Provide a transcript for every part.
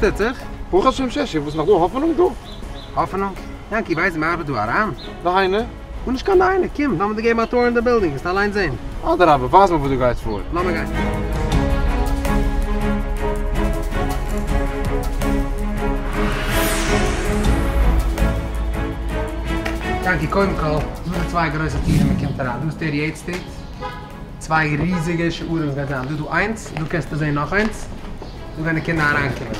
טוט זיך? ברוך השם ששי, וואס נאך דא האפענונג דא? האפענונג? יענקי, ווייסט ווי מ'ארבעט דא אריין? דהיינו? גארנישט קיין דהיינו, קום, לאמיר דיר געבן א tour אין די בילדינג, וועסטו אליין זען. אדרבה, ווייז מיר וואס דא גייט פאר. לאמיר גיין. יענקי, קודם כל, דא איז די צוויי גרויסע טירן מען קומט אריין, דא איז Thirty Eight Street, צוויי ריזיגע שערים גייט זיין, דא איז דא איינס, דא קענסטו זען נאך איינס, דא גייען די קינדער אריינקומען.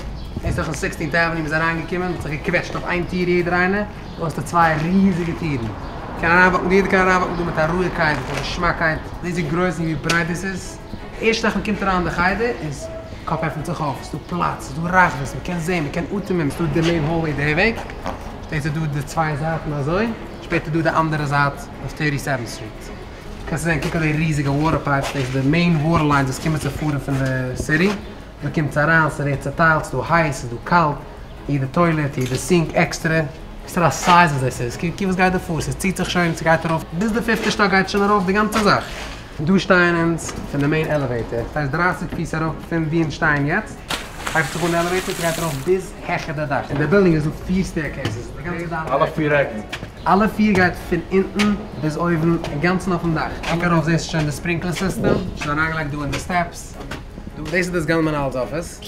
דאס איז אויך אין Sixteenth Avenue, מ'איז אריינגעקומען, מ'האט זיך געקוועטשט אויף איין טיר יעדער איינער, דא האסטו צוויי ריזיגע טירן, קען אריינוואקן, יעדער קען אריינוואקן דא מיט א רואיגקייט, מיט א געשמאקייט, זעסט ווי גרויס און ווי ברייט דאס איז? די ערשטע זאך מ'קומט אריין אין די חדר איז, קאפ עפנט זיך אויף, ס'איז דא פלאץ, ס'איז דא רחבות, מ'קען זען, מ'קען אטעמען, ס'איז דא די main hallway די וועג, שפעטער איז דא די צוויי זייטן אזוי, שפעטער דא די אנדערע זייט אויף Thirty Seventh Street. קענסט זען, קוק אויף די ריזיגע water pipes, דאס איז די main water lines וואס קומען צו פארן פון די city. דא קומט עס אריין, ס'ווערט צוטיילט, ס'איז דא הייס, ס'איז דא קאלט, יעדע toilet, יעדע sink עקסטערע, וואסערע א size וואס דאס איז, קוק וואס גייט דא פאר, ס'ציט זיך שוין, ס'גייט ארויף, ביז די פיפטע שטאק גייט שוין ארויף די גאנצע זאך. דא שטייען אונז פון די main elevator, ס'הייסט 30 פיס ארויף פון ווי אונז שטייען יעצט, הייבט זיך אן די elevator, ס'גייט ארויף ביז העכער די דאך, אין די בילדינג איז דא פיר staircases, די גאנצע ד' אלע פיר עקן. אלע פיר גייט פון אונטן ביז אויבן אינגאנצן אויפן דאך, קוק ארויף זעסט שוין די sprinkler system, שוין אריינגעלייגט דא אין די steps. דאס איז די סגן מנהל'ס אפיס.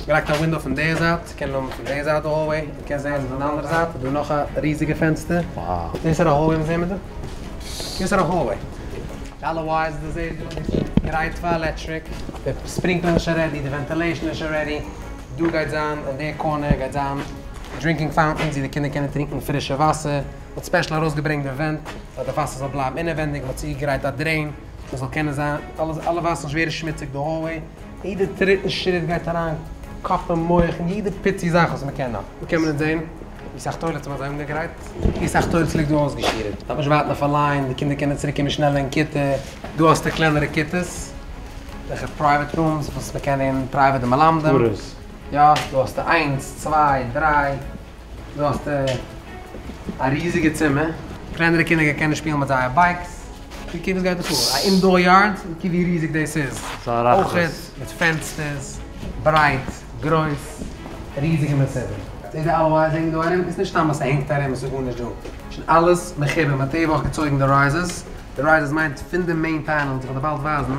געלייגט א window פון די זייט, קען האבן פון די זייט די hallway, און קען זען פון די אנדערע זייט, איז דא נאך א ריזיגע פענסטער. דאס איז א hallway וואס זעהן מיר דא? דאס איז א hallway. די אלע wires וואס דו זעהסט דא, דאס איז גרייט פאר electric, די sprinkler איז שוין ready, די ventilation איז שוין ready, דא גייט זיין, אין די corner גייט זיין drinking fountains ווי די קינדער קענען טרינקען פרישע וואסער, מ'האט special ארויסגעברענגט די ווענט אז די וואסער זאל בלייבן אינעווענדיג, מ'האט צוגעגרייט א drain. עס זאל קענען זיין אלעס אלע וואסער נישט ווערן שמוציג די hallway, יעדע טריט און שריט גייט אריין קאפ און מח און יעדע פיצי זאך וואס מען קען נאר. דא קען מען אונז זען ווי סאך toilets מען האט זיי אנגעגרייט, ווי סאך toilets ליגט דא אויסגעשירעט, דארף נישט ווארטן אויף א line, די קינדער קענען צוריק קומען שנעלער אין כיתה. דא האסטו קלענערע כיתות, וועלכע private rooms וואס מען קען לערנען private די מלמדים. יא, דא האסטו איינס, צוויי, דריי. דא האסטו א ריזיגע צימער, קלענערע קינדער קענען שפילן מיט זייער bikes, קוק וואס גייט דא פאר, א indoor yard, קוק ווי ריזיג דאס איז, אויכעט מיט פענסטערס, ברייט, גרויס, ריזיגע מסיבה. זעסט די אלע wires הענגן דא ארום? איז נישט סתם אז ס'הענגט ארום עס איז גארנישט דא, שוין אלעס מחובר, מ'האט די וואך געצויגן די risers, די risers מיינט פון די main panels, איך וועל דיר באלד ווייזן,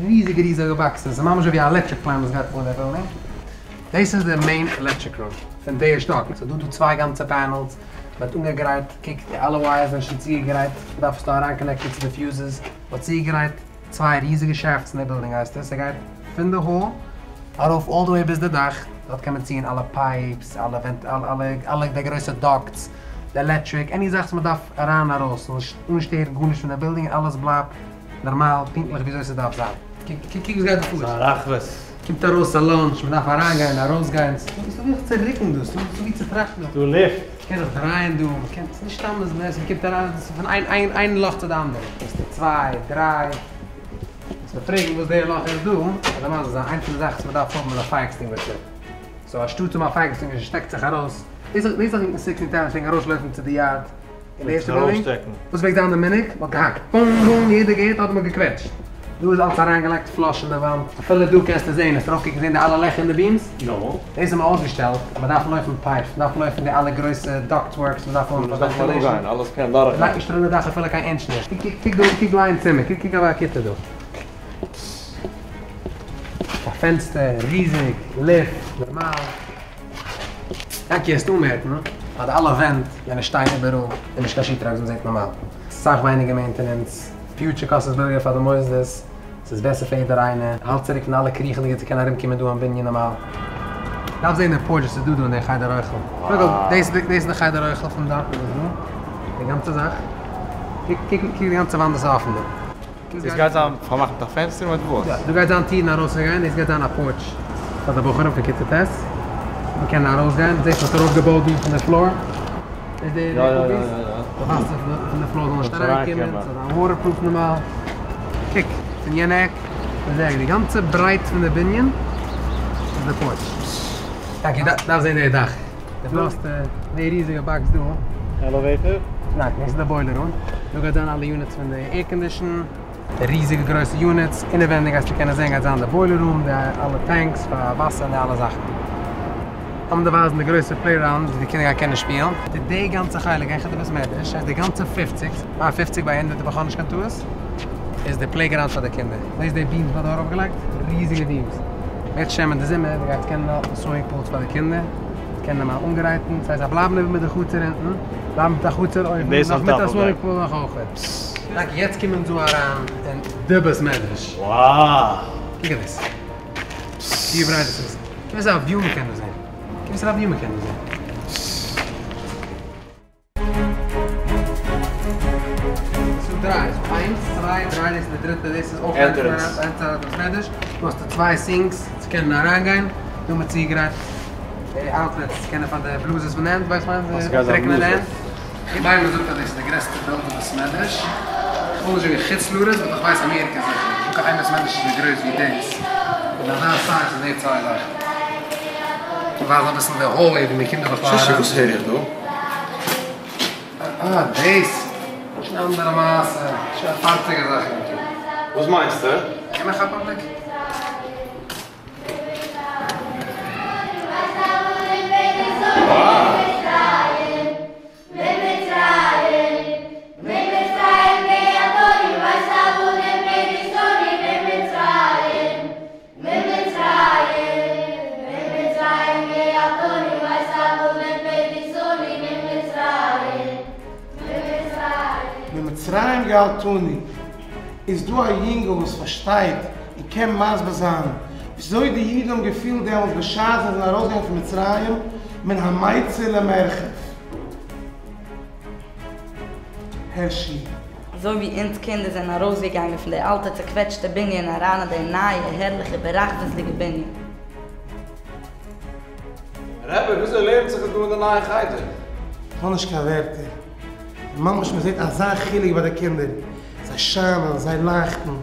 ריזיגע ריזיגע boxes, ס'איז ממש אזוי ווי א electric plant וואס גייט פאר אין די בילדינג. דאס איז די main electric room פון די שטאק, ס'איז דא דא צוויי גאנצע panels, מען האט אנגעגרייט, קוק די אלע wires זענען שוין צוגעגרייט, מען דארף עס נאר אריינקאנעקטן צו די fuses, מען האט צוגעגרייט צוויי ריזיגע shafts אין די בילדינג הייסט עס, ס'גייט פון די hall ארויף all the way ביז די דאך, דארט קען מען ציען אלע pipes, אלע vent, אלע אלע די גרויסע ducts, די electric, any זאך וואס מען דארף אריין ארויס, ס'זאל נישט אנשטערן גארנישט פון די בילדינג, אלעס בלייבט נארמאל פונקטליך וויאזוי ס'דארף זיין. קוק קוק וואס גייט דא פאר. ס'איז א רחבות. קומט ארויס א lounge, מ'דארף אריינגיין ארויסגיין, ס'איז דא ווי זיך צו רוקן דא, ס'איז דא ווי צו טראכטן דא. ס'איז דא לופט. מ'קען זיך דרייען דא, מ'קען, ס'איז נישט סתם אז מ'קומט אריין, ס'איז פון איין איין איין לאך צו די אנדערע. דאס איז צוויי, דריי. וועסט מיר פרעגן וואס די לאך איז דא, וועל איך מסביר זיין, איינס פון די זאכן וואס מ'דארף האבן איז א fire extinguisher. so אנשטאט האבן א fire extinguisher שטעקט זיך ארויס, דאס איז דאך אין Sixteenth Avenue פלעגן ארויסלויפן צו די yard, אין די ערשטע בילדינג, וואס פלעגט זיין די מנהג? מ'האט געהאקט בום בום יעדער געהערט אדער מ'האט געקוועטשט. דא איז אלס אריינגעלייגט flush אין די וואנט, אפילו דא קענסטו זעהן, האסט ארויפגעקוקט געזעהן די אלע לעכער אין די beams? דאס האט מען אויסגעשטעלט אז מ'דארף לויפן pipes, מ'דארף לויפן די אלע גרויסע duct works, מ'דארף האבן פאר ventilation, מ'לייגט נישט אראפ די דאך אפילו קיין אינטש נישט. קוק דא, קוק דא איין צימער, קוק קוק אויף א כיתה דא. א פענסטער, ריזיג, לופט, נארמאל. טאקע וועסטו אנמערקן אז די אלע ווענט זענען שטיין איבעראל און נישט קיין sheetrock וואס מ'זעט נארמאל. סאך ווייניגער maintenance, future קאסט עס ביליגער פאר די מוסדות, ס'איז בעסער פאר יעדער איינער, האלט צוריק פון אלע קריכענדיגע צו קענען ארומקומען דא אין בנין נארמאל. דארף זען די porch וואס איז דא דא אין די חדר אוכל. קודם כל דאס איז די חדר אוכל פון דארטן וואס איז דא, די גאנצע זאך. קוק קוק די גאנצע וואנט וואס איז אפן דא. דאס גייט זיין פארמאכט מיט א פענסטער מיט וואס? יא, דא גייט זיין טירן ארויסצוגיין, דאס גייט זיין א porch פאר די בחורים פון כיתה ט', מען קען ארויסגיין, זעסט וואס ארויף געבויט דא פון די floor? זעסט די די וואסער פון די floor זאל נישט אריינקומען, ס'זאל זיין waterproof נארמאל, קוק פון יענע עק ביז די עק, די גאנצע ברייט פון די בנין איז די porch. טאקע דארף זען די דאך, די האסט די ריזיגע box דא. Elevator? ניין, דאס איז די boiler room, דא גייט זיין אלע units פון די air condition, די ריזיגע גרויסע units, אינעווענדיג גייסטו קענען זען גייט זיין די boiler room, די אלע tanks פאר וואסער און די אלע זאכן. לאמיר דיר ווייזן די גרויסע playground ווי די קינדער גייען קענען שפילן. די גאנצע חלק העכער די בית מדרש, הייסט די גאנצע פופציג, אה פופציג ביי הונדערט אויב איך האב נישט קיין טעות, איז די playground פאר די קינדער. זעסט די beams וואס מ'האט ארויפגעלייגט? ריזיגע beams. מערצעשעם אין די זומער גייט קענען האלטן swimming pools פאר די קינדער, קענען אמאל אנגרייטן, ס'הייסט זיי בלייבן איבער מיט די חצר אונטן, בלייבן מיט א חצר אויבן, נאך מיט א swimming pool נאך אויכעט. טאקע יעצט קומען אונז דא אריין אין די בית מדרש. קוק אויף דאס. ווי ברייט דאס איז. קוק וואס א view מ'קען דא זען. קוק וואס א view מ'קען דא זען. ס'איז דא דריי. ס'איז איינס, צוויי, דריי, דאס איז די דריטע, דאס איז אויך entrance, איינס אריין בית מדרש. דא האסטו צוויי sinks צו קענען אריינגיין. דא האט מען צוגעגרייט די outlets צו קענען פאר די בלאזעס פון די הענט, ווייסט מיין, די טריקענען די הענט. כ'מיין מ'זאגט אז דאס איז די גרעסטע בעלזע בית מדרש, כ'וויל נישט זאגן חוץ לארץ but איך ווייס אמעריקע זיכער, נישטא קיין איין בית מדרש אזוי גרויס ווי דאס, און אזא size איז די צוויי זאכן. ווייז אביסל די hallway ווי מ'קומט דא בכלל אריין. ששי וואס הער איך דא? אה דאס איז שוין א אנדערע מעשה, שוין א פארטיגע זאך. וואס מיינסטו? קען מען כאפן א בליק? ממצרים גאלתני, איז דא א יונגל וואס פארשטייט און קען מסביר זיין וויאזוי די אידן האבן געפילט דעמאלטס בשעת זיי זענען ארויסגעגאנגען פון מצרים מן המיצר למרחב? הערשי. אזוי ווי אונז קינדער זענען ארויסגעגאנגען פון די אלטע צעקוועטשטע בנין אריין אין די נייע הערליכע ברחבות'דיגע בנין. רבי, וויאזוי לערנט זיך עס דא אין די נייע חדר? כ'האב נישט קיין ווערטער. ממש מען זעט אזא חילוק ביי די קינדער. זיי שיינען, זיי לייכטן,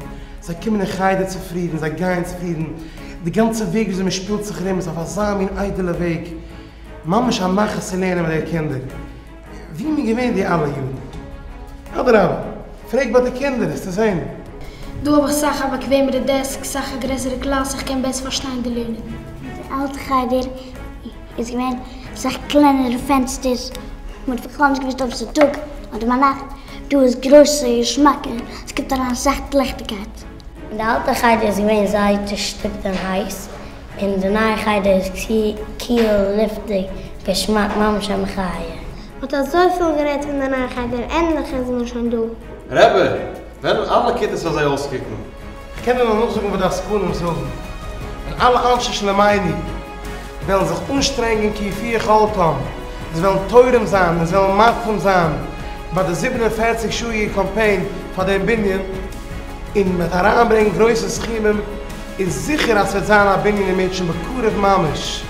זיי קומען אין חדר צופרידן, זיי גייען צופרידן. די גאנצע וועג וויאזוי מען שפילט זיך ארום איז אויף אזא מין איידעלע וועג. ממש א נחת צו לערנען מיט די קינדער. ווי איז מען געווען די אלע יארן? אדרבה, פרעג ביי די קינדער וועסטו זען. דא האב איך סאך א באקוועמערע desk, סאך א גרעסערע קלאס, איך קען בעסער פארשטיין די לערנען. אין די אלטע חדר איז געווען סאך קלענערע פענסטערס, מען האט בכלל נישט געוואוסט אויב ס'איז טאג אדער ביינאכט, דא איז גרויסע געשמאקע, עס קומט אריין סאך ליכטיגקייט. אין די אלטע חדר איז געווען זייער צושטופט און הייס, און די נייע חדר איז קיהל, לופטיג, געשמאק, ממש א מחיה. מ'האט אזויפיל גערעדט פון די נייע חדר, ענדליך איז מען שוין דא. רבי, ווען אלע כיתות אזוי אויסקוקן? כ'קען דיר נאר נאכזאגן וואס די עסקנים זאגן, און אלע אנשי שלומינו וועלן זיך אנשטרענגען כפי יכולתם, זיי וועלן תורם זיין און זיי וועלן מתרים זיין ביי די 47 שעה'יגע קאמפיין פאר דעם בנין, און מ'וועט אריינברענגען גרויסע סכומים, איז זיכער אז ס'וועט זיין א בנין אם ירצה השם בקרוב ממש,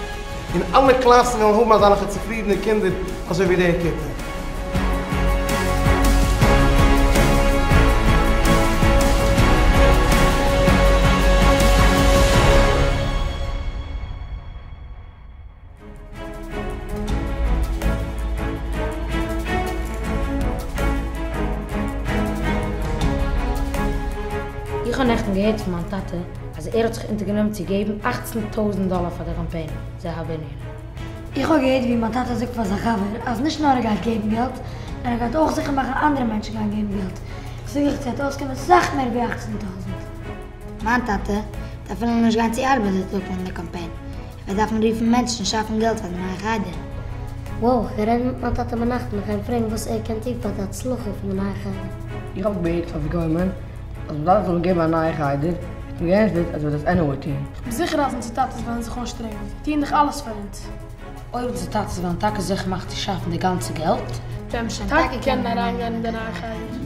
און אלע קלאסן וועלן האבן אזעלכע צופרידענע קינדער אזוי ווי די כיתה. איך האב נעכטן געהערט פון מיין טאטע אז ער האט זיך אונטערגענומען צו געבן אכצן טויזנט דאלער פאר די קאמפיין זה הבנין. איך האב געהערט ווי מיין טאטע זאגט פאר זיין חבר אז נישט נאר ער גייט געבן געלט, נאר ער גייט אויך זיכער מאכן אנדערע מענטשן גייען געבן געלט. איך זאג אייך ס'וועט אויסקומען סאך מער ווי אכצן טויזנט. מיין טאטע וועט אפילו נישט גיין צו ארבעט די טאג פון די קאמפיין, ער וועט דארפן רופן מענטשן שאפן געלט פאר די נייע חדר. Wow, איך גיי רעדן מיט מיין טאטע ביינאכט און איך גיי אים פרעגן וואס ער קען טון פאר די הצלחה פון די נייע חדר. איך האב געבעטן פאר וויגאלמען אז מ'דארף זאל אים געבן א נייע חדר, האט מיר געענטפערט אז ער וועט עס anyway טון. כ'בין זיכער אז אונזער טאטעס וועלן זיך אנשטרענגען, זיי טוען דאך אלעס פאר אונז. אויב אונזער טאטעס וועלן טאקע זיכער מאכן צו שאפן די גאנצע געלט, וועלן מיר שוין טאקע קענען אריינגיין אין די נייע חדר.